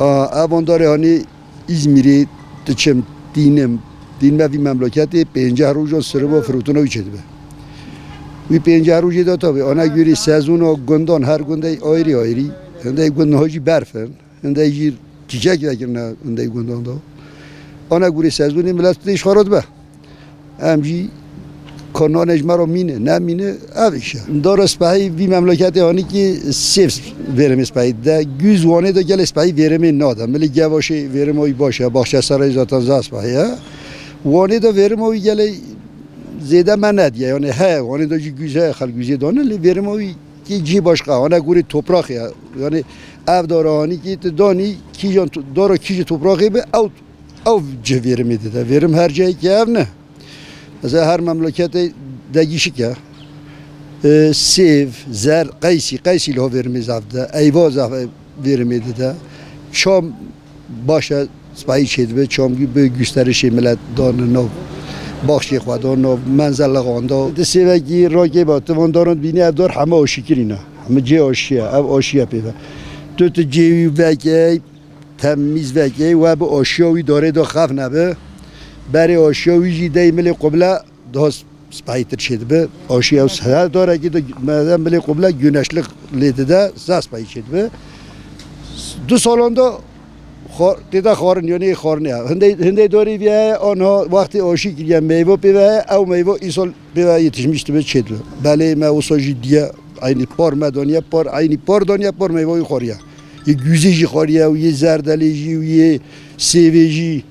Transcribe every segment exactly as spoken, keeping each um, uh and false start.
A, ev andarê hanî Îzmîrê diçim, tînim, tînime vî memleketê pênceh rojan siriba firotina wî çêdibe. Wî pênceh rojê de tabi, ana göre sezona gundan her gundey ayrî ayrî, hindey gundan jî berf in, hindey jî çîçek vekirine hindey gundan da. Ana göre sezonê milet tê ji xwe re dibe. Em jî ka nanê ji me re mîne, nemîne, ev îş e. Dara spehî vî memleketê hanîkî sêv vêrimê spehî de. Gûz Wanê de gelê spehî vêrimê nade. Milê Gevaşê vêrima wî baş e, Baxçeserayê zaten zaf spehî ye. Wanê de vêrima wî gelê zêde me nediye. Yani heye, Wanê de jî gûz heye, xelk gûzê dane, lê vêrima wî kî cî başqa. Hane gurê topraxê ye. Yani ev dara hanîkî tu danî, kîjan to-, dara kîjê topraxê bi, ew, ew cih vêrimê dide. Vêrim her cihekî ev ne. Mesela her memleketê degîşik e. E, sêv, zer, qeysî, qeysî li ho vêrimê zaf dide, eyva zaf vêrimê dide. Çam baş e, spayî çêdibe, çam bi gusterişê milet dan nav, baxçê xwe dan nav, menzel lixan da. Di sêvekî rakê ba, ti van daran dibînî ev dar heme aşîkirî ne. Heme cê aşî ye, ev aşî ye pê ve. Tu, tu cê wî vekey, temîz vekey, we bi aşiya wî darê de xef nebe. Berê aşiya wî jî dey milê qubla daha spahîtir çêdibe. Aşiya her darekî de me-, milê qubla güneşlik lê dide, za spahî çêdibe. Du salon da xwa-, tê de xwarin, yanî xwarinê. Hindey, hindey darê vî heye, anha wextê aşî kiriye, meyve pê ve heye, ew meyve îsal pê ve yetişmiş dibe, çêdibe. Belê me wisa jî diye, eynî par me daniye, par, eynî par daniye, par meyve wî xwariye. Yê gûzê jî xwariye û yê zerdelê jî û yê sêvê jî.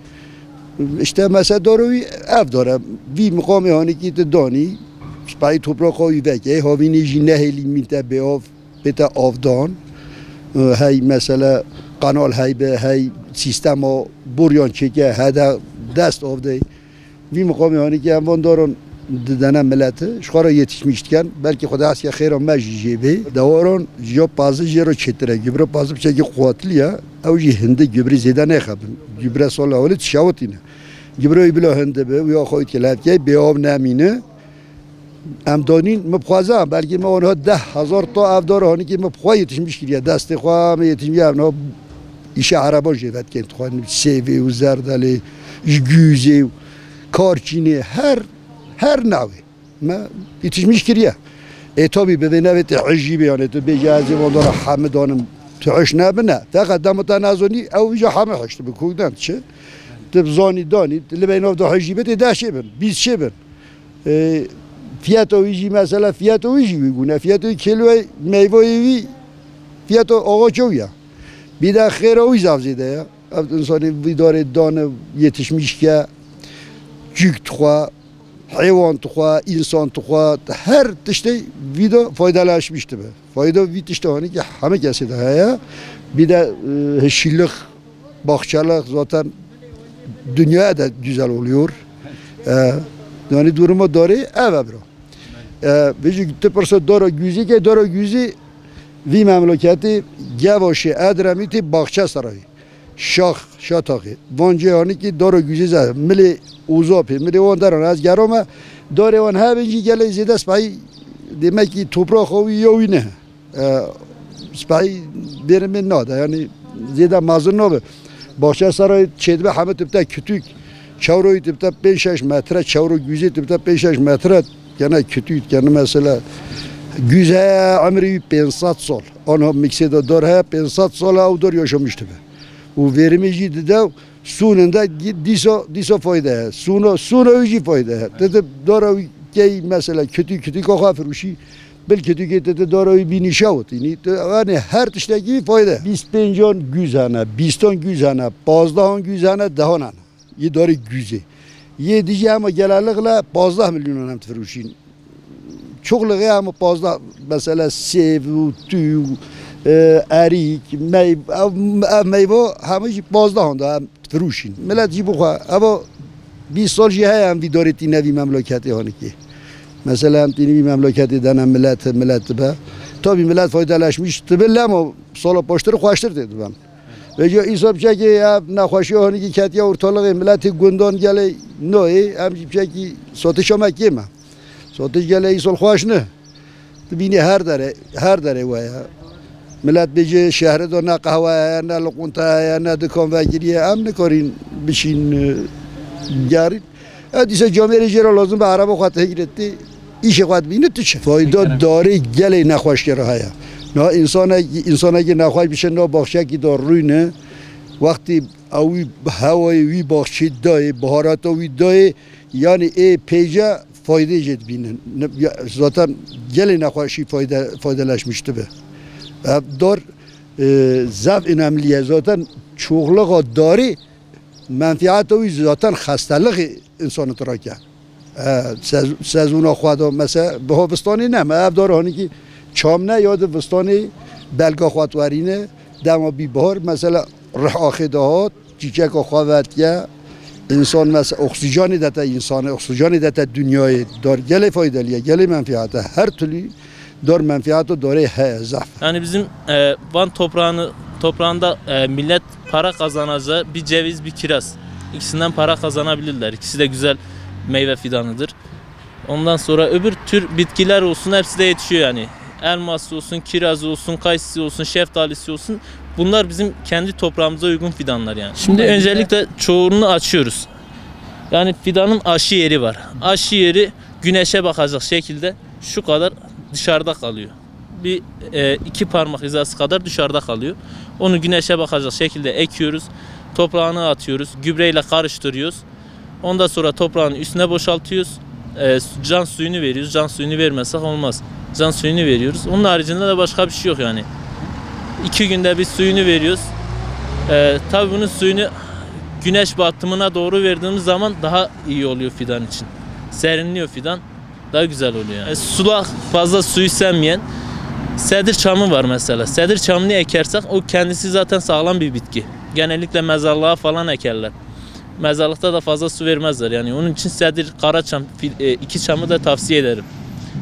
İşte mesela dara wî ev dara. Vî miqamê hanîkî tu danî, spayî topraxa wî veke, havînê jî nehêlî mîn te bê av, bê te avdan. Hey mesela kanal heybe, hey sîstema boryan çêke, hede dest av dey. Vî miqamê hanîkî em van daran didene mileti, ji xwe re yetişmiş diken, belkî Xwedê hesiya xêra me jî jê bê. Dewaran ya pazî jê re çêtir e, gübre pazî piçekî quwatli ye, ew jî hindi gübrî zêde nêxebin. Gübre sala holê tişawitîne. Gübre wî bila hindi bi, wî axa wî dike levkey, bê av nemîne. Em danîn, min bixwaza, belkî me onha deh hezar ta ev dar hanîkî min bi xwe yetişmiş kiriye. Destê xwe me yetişmiş, ev niha îşe ereba jê vedikên dixwe, sêvê û zerdelê, ji gûzê û karçînê, her, her navê me yetişmiş kiriye. Ê tabî bi vê nevê tê hijî bê, yanê tu bêjî ez ê van dara hemi danim, tu hiş nebine. Feqet dema te nezanî, ew îja hemi hiş dibe, kok dem çi? Tu bi zanî danî, tu li beynav de hijî be, tê deh çê bin, bîst çê bin. E, fiyata wî jî mesela, fiyata wî jî wî gûne. Fiyata wî kêloyê meyvayê wî, fiyata axa çew ya. Bir de xêra wî zaf zêde ya. Ev insanê vî darê dane yetişmiş ke, cûk dixwe, heywan dixwe, însan dixwe, her tiştê vî de faydalaşmış dibe. Fayda vî tişta hanî ki heme kesê de heye. Bir de, e, hişîlik, bahçelik zaten dünyaya da güzel oluyor. E, yani durumu darê ev e bira. E, vêjî tu pirsa dara gûzî ke, dara gûzî vî memleketê Gevaşê, Edremitê, Baxçesarayê, Şax, Şataxê. Van cê hanî ki dara gûzî zehf, milê Ozapê, milê wan deran ez gerame, darê wan hebin jî gelê zêde spahî, demek ki topraxa wî ya wî ne. E, spahî verimê nade, yani zêde mezin nabe. Baxçeserayê çêdibe heme tibte kütük. Çewroyî tibte pênc şeş metre, çewro gûzê tibte pênc şeş metre. Gene kütük, gene mesela gûz heye, emrî wî pênc sed sal. Anha miksê de dar heye, pênc sed sal ew dar yaşamış dibe. Û verimê jî dide, sûninde dîsa, dîsa fayde heye. Sûna, sûna wî jî fayde heye. Dide dara wî key mesela kütük, kütük axa firûşî. Bil kütükê te, te dara wî bînî şewitînî. Te, yani her tiştekî fayde. Bîst pêncan gûz hene, bîstan gûz hene, pazdehan gûz hene, dehan hene. Yê darê gûzê. Yê dijî hema genellikle pazdeh milyonan hem difirûşîn. Çoxlixê hema pazdeh, mesela sêv û tû û, e, erîk, meyv-, ev, ev meyve hema jî pazdehan da hem difirûşîn. Milet jî bixwe. Eva bîst sal jî heye em vî darê tîne vî memleketê hanikê. Mesela em tînî vî memleketê dene milet, milet dibe. Tabî milet faydeleşmiş dibe, lema sala paştir xweştir tê diben. Vêca îsa biçekê ev nexweşiya hanîkî ketiye ortalığı, miletê gundan gelê noyê, em jî biçekî satişa me kêm e. Satiş gelê îsal xweş ne. Tu bînî her dere, her dere we ye. Millet bêje şehre de ne qehwe heye, ne liqunte heye, ne dikan vegiriye. Em nikarîn biçîn, e, gerîn. E, dîse camêrê jê re lazim be ereba xwe têgire tê, îşê xwe dibîne tu çi? Fayda darê gelê nexweşkê re heye. Na însanek, însanekî nexweş bişe na baxçekî de rûne, wextî ew wî hewayê wî baxçê dayê, biharata wî dayê, yanî ê pêce faydê jê dibînin. Ne, ya, zaten gelê nexweşî fayde, faydeleşmiş dibe. Ev dar, e, zef önemli ye. Zaten çoxluğa darê menfiata wî zaten xestelixê insanı trake. E, sez-, sezona xwe da, mesela, biha vistanê ne, me ev dar hanîkî çam ne, ya di vistanê belga xwe twerîne, dema bî bahar, mesela, rih axê de hat, çîçeka xwe vetiye, insan, mesela, oksijanê dete insanê, oksijanê dete dinyayê, dar gelê faydeliye, gelê menfiate, her türlü dar menfiat û darê heye zaf. Yani bizim, e, Van toprağını, toprağında, e, millet para kazanacağı bir ceviz, bir kiraz. İkisinden para kazanabilirler. İkisi de güzel meyve fidanıdır. Ondan sonra öbür tür bitkiler olsun, hepsi de yetişiyor yani. Elması olsun, kirazı olsun, kayısısı olsun, şeftalisi olsun. Bunlar bizim kendi toprağımıza uygun fidanlar yani. Şimdi öncelikle çoğunluğu açıyoruz. Yani fidanın aşı yeri var. Aşı yeri güneşe bakacak şekilde şu kadar dışarıda kalıyor. Bir, e, iki parmak hizası kadar dışarıda kalıyor. Onu güneşe bakacak şekilde ekiyoruz. Toprağını atıyoruz. Gübreyle karıştırıyoruz. Ondan sonra toprağın üstüne boşaltıyoruz. E, can suyunu veriyoruz. Can suyunu vermezsek olmaz. Can suyunu veriyoruz. Onun haricinde de başka bir şey yok yani. İki günde bir suyunu veriyoruz. E, tabii bunun suyunu güneş batımına doğru verdiğimiz zaman daha iyi oluyor fidan için. Serinliyor fidan. Daha güzel oluyor yani. E, sulak, fazla suyu sevmeyen sedir çamı var mesela. Sedir çamını ekersek o kendisi zaten sağlam bir bitki. Genellikle mezarlığa falan ekerler. Mezarlıkta da fazla su vermezler yani. Onun için sedir, kara çam, fil-, e, iki çamı da tavsiye ederim.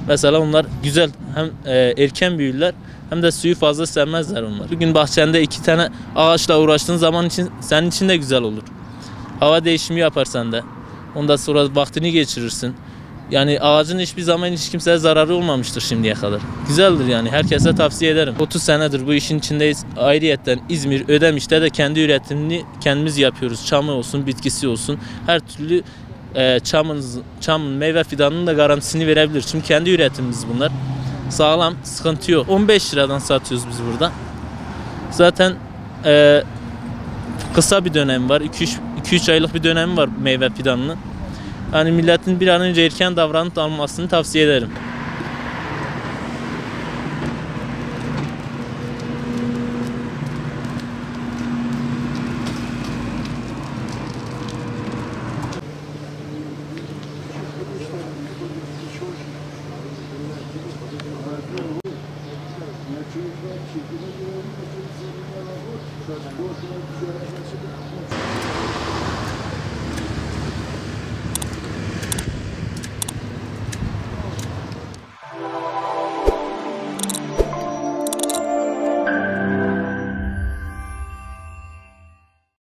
Mesela onlar güzel hem, e, erken büyürler hem de suyu fazla sevmezler onlar. Bir gün bahçende iki tane ağaçla uğraştığın zaman için, senin için de güzel olur. Hava değişimi yapar sende. Ondan sonra vaktini geçirirsin. Yani ağacın hiçbir zaman hiç kimseye zararı olmamıştır şimdiye kadar. Güzeldir yani, herkese tavsiye ederim. Otuz senedir bu işin içindeyiz. Ayrıyetten İzmir, Ödemiş'te de kendi üretimini kendimiz yapıyoruz. Çamı olsun, bitkisi olsun, her türlü, e, çamın, çamın meyve fidanının da garantisini verebilir. Çünkü kendi üretimimiz bunlar. Sağlam, sıkıntı yok. On beş liradan satıyoruz biz burada. Zaten, e, kısa bir dönemi var. iki üç aylık bir dönemi var meyve fidanının. Yani milletin bir an önce erken davranıp almasını tavsiye ederim.